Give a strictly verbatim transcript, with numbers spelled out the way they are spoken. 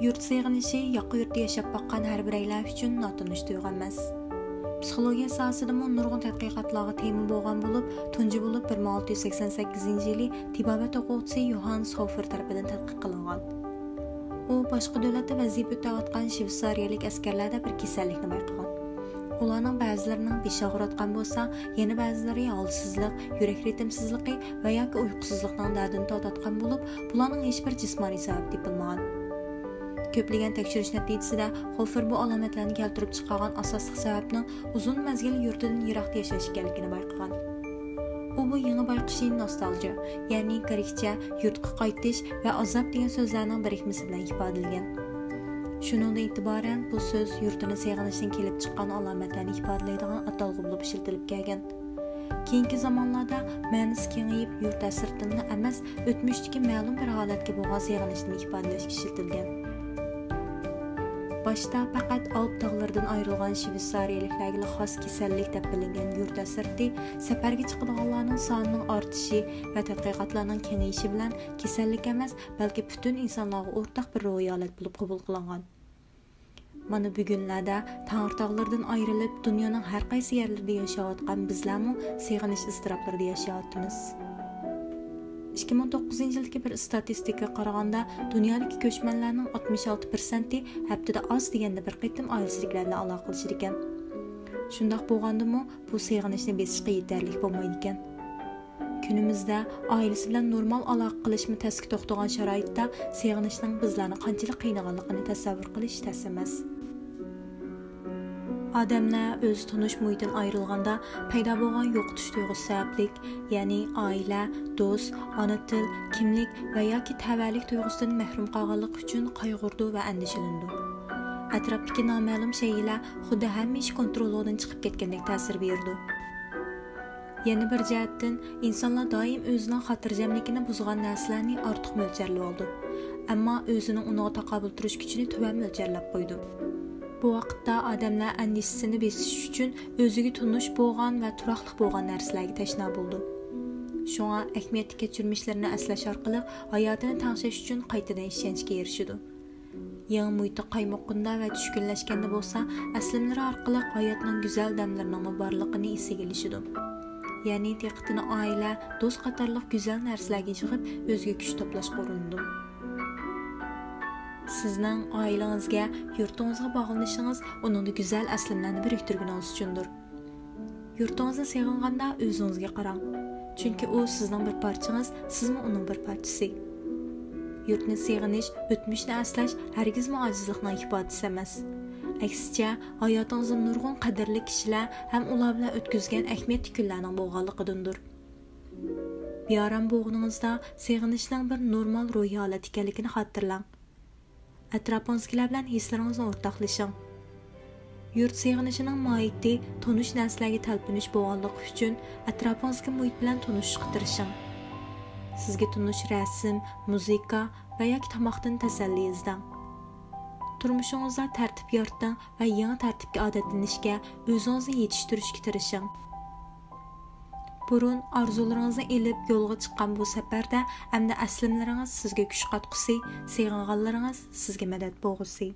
يۇرت سېغىنىشى ياقا يۇرتتا ياشاپ باققان ھەر بىرەيلەن ئۈچۈن ناتونۇش تۇيغۇ ئەمەس. پسىخولوگىيە ساھەسىدىمۇ نۇرغۇن تەتقىقاتلارغا تېما بولغان بولۇپ، تۇنجى بولۇپ بىر مىڭ ئالتە يۈز سەكسەن سەككىزىنچى يىلى تېبابەت ئوقۇغۇچىسى يوھانس خوفېر تەرىپىدىن تەتقىق قىلىنغان. ئۇ باشقا دۆلەتتە ۋەزىپە ئۆتەۋاتقان شۋېتسارىيەلىك ئەسكەرلەردە بىر كېسەللىكنى بايقىغان. ئۇلارنىڭ بەزىلىرىنىڭ بېشى ئاغرىۋاتقان بولسا، يەنە بەزىلىرى ھالسىزلىق، يۈرەك رىتىمسىزلىقى ۋە ياكى ئۇيقۇسىزلىقنىڭ دەردىنى تارتىۋاتقان بولۇپ، بۇلارنىڭ ھېچبىر جىسمانىي سەۋەب تېپىلمىغان. كۆپلىگەن تەكشۈرۈش نەتىجىسىدە خوفېر بۇ ئالامەتلەرنى كەلتۈرۈپ چىقارغان ئاساسلىق سەۋەبنىڭ ئۇزۇن مەزگىل يۇرتىدىن يىراقتا ياشاش ئىكەنلىكىنى بايقىغان. ئۇ بۇ يېڭى بايقىشى نوستالژىيە، يەنى گرېكچە يۇرتقا قايتىش ۋە ئازاب دېگەن سۆزلەرنىڭ بىرىكمىسى بىلەن ئىپادىلىگەن. شۇنىڭدىن ئېتىبارەن بۇ سۆز يۇرتىنى سېغىنىشتىن كېلىپ چىققان ئالامەتلەرنى ئىپادىلەيدىغان ئاتالغۇ بولۇپ ئىشلىتىلىپ كەلگەن. كېيىنكى زامانلاردا مەنىسى كېڭىيىپ، يۇرت ھەسرىتىنىلا ئەمەس، ئۆتمۈشتىكى مەلۇم بىر ھالەتكە بولغان سېغىنىشنى ئىپادىلەشكە ئىشلىتىلگەن. باشتا پەقەت ئالپ تاغلىرىدىن ئايرىلغان شۋېتسارىيەلىكلەرگىلا خاس كېسەللىك دەپ بىلىنگەن يۇرت ھەسرىتى سەپەرگە چىقىدىغانلارنىڭ سانىنىڭ ئارتىشى ۋە تەتقىقاتلارنىڭ كېڭىيىشى بىلەن كېسەللىك ئەمەس، بەلكى پۈتۈن ئىنسانلارغا ئورتاق بىر روھىي ھالەت بولۇپ قوبۇل قىلىنغان. مانا بۈگۈنلەردە تەڭرىتاغلىرىدىن ئايرىلىپ، دۇنيانىڭ ھەر قايسى يەرلىرىدە ياشاۋاتقان بىزلەرمۇ سېغىنىش ئىزتىراپلىرىدا ياشاۋاتىمىز. ئىككى مىڭ توققۇزىنچى يىلدىكى بىر ئىستاتىستىكىغا قارىغاندا، دۇنيادىكى كۆچمەنلەرنىڭ ئاتمىش ئالتە پىرسەنتى ھەپتىدە ئاز دېگەندە بىر قېتىم ئائىلىسىدىكىلەر بىلەن ئالاقىلىشىدىكەن. شۇنداق بولغاندىمۇ، بۇ سېغىنىشنى بېسىشقا يېتەرلىك بولمايدىكەن. كۈنىمىزدە ئائىلىسى بىلەن نورمال ئالاقە قىلىشمۇ تەسكە توختىغان شارائىتتا سېغىنىشنىڭ بىزلەرنى قانچىلىك قىينىغانلىقىنى تەسەۋۋۇر قىلىش تەس ئەمەس. ئادەملەر ئۆزى تونۇش مۇھىتىدىن ئايرىلغاندا پەيدا بولغان يوقىتىش تۇيغۇسى سەۋەبلىك، يەنى ئائىلە، دوست، ئانا تىل، كىملىك ۋە ياكى تەۋەلىك تۇيغۇسىدىن مەھرۇم قالغانلىقى ئۈچۈن قايغۇرىدۇ ۋە ئەندىشىلىنىدۇ. ئەتراپتىكى نامەلۇم شەيئىلەر خۇددى ھەممە ئىش كونترولىڭدىن چىقىپ كەتكەندەك تەسىر بېرىدۇ. يەنە بىر جەھەتتىن، ئىنسانلار دائىم ئۆزىنىڭ خاتىرجەملىكىنى بۇزغان نەرسىلەرنى ئارتۇق مۆلچەرلىۋالىدۇ، ئەمما ئۆزىنىڭ ئۇنىڭغا تاقابىل تۇرۇش كۈچىنى تۆۋەن مۆلچەرلەپ قويىدۇ. بۇ ۋاقىتتا ئادەملەر ئەندىشىسىنى بېسىش ئۈچۈن ئۆزىگە تونۇش بولغان ۋە تۇراقلىق بولغان نەرسىلەرگە تەشنا بولىدۇ. شۇڭا ئەھمىيەتلىك كەچۈرمىشلىرىنى ئەسلەش ئارقىلىق ھاياتىنى تەڭشەش ئۈچۈن قايتىدىن ئىشەنچكە ئېرىشىدۇ. يېڭى مۇھىتقا قايمۇققىندا ۋە چۈشكۈنلەشكەندە بولسا، ئەسلىمىلىرى ئارقىلىق ھاياتنىڭ گۈزەل دەملىرىنىڭمۇ بارلىقىنى ئېسىگە ئېلىشىدۇ. يەنى دىققىتىنى ئائىلە، دوست قاتارلىق گۈزەل نەرسىلەرگە يىغىپ، ئۆزىگە كۈچ توپلاشقا ئۇرۇنىدۇ. سىزنىڭ ئائىلىڭىزگە، يۇرتىڭىزغا باغلىنىشىڭىز ئۇنىڭدا گۈزەل ئەسلىمىلەرنى بىرىكتۈرگىنىڭىز ئۈچۈندۇر. يۇرتىڭىزنى سېغىنغاندا ئۆزىڭىزگە قاراڭ. چۈنكى ئۇ سىزنىڭ بىر پارچىڭىز، سىزمۇ ئۇنىڭ بىر پارچىسى. يۇرتنى سېغىنىش، ئۆتمۈشنى ئەسلەش ھەرگىزمۇ ئاجىزلىقنىڭ ئىپادىسى ئەمەس. ئەكسىچە، ھاياتىڭىزدا نۇرغۇن قەدىرلىك كىشىلەر ھەم ئۇلار بىلەن ئۆتكۈزگەن ئەھمىيەتلىك كۈنلەرنىڭ بولغانلىقىدىندۇر. بىئارام بولغىنىڭىزدا سېغىنىشنىڭ بىر نورمال روھىي ھالەت ئىكەنلىكىنى خاتىرىلەڭ. ئەتراپىڭىزدىكىلەر بىلەن ھېسلىرىڭىزنى ئورتاقلىشىڭ. يۇرت سېغىنىشىنىڭ ماھىيىتى تونۇش نەرسىلەرگە تەلپۈنۈش بولغانلىقى ئۈچۈن، ئەتراپىڭىزدىكى مۇھىت بىلەن تونۇشۇشقا تىرىشىڭ. سىزگە تونۇش رەسىم، مۇزىكا ۋە ياكى تاماقتىن تەسەللى ئىزدەڭ. تۇرمۇشىڭىزدا تەرتىپ يارىتىڭ ۋە يېڭى تەرتىپكە ئادەتلىنىشكە، ئۆزىڭىزنى يېتىشتۈرۈشكە تىرىشىڭ. بۇرۇن ئارزۇلىرىڭىزنى ئېلىپ يولغا چىققان بۇ سەپەردە، ئەمدى ئەسلىمىلىرىڭىز سىزگە كۈچ قاتقۇسى، سېغىنغانلىرىڭىز سىزگە مەدەت بولغۇسى.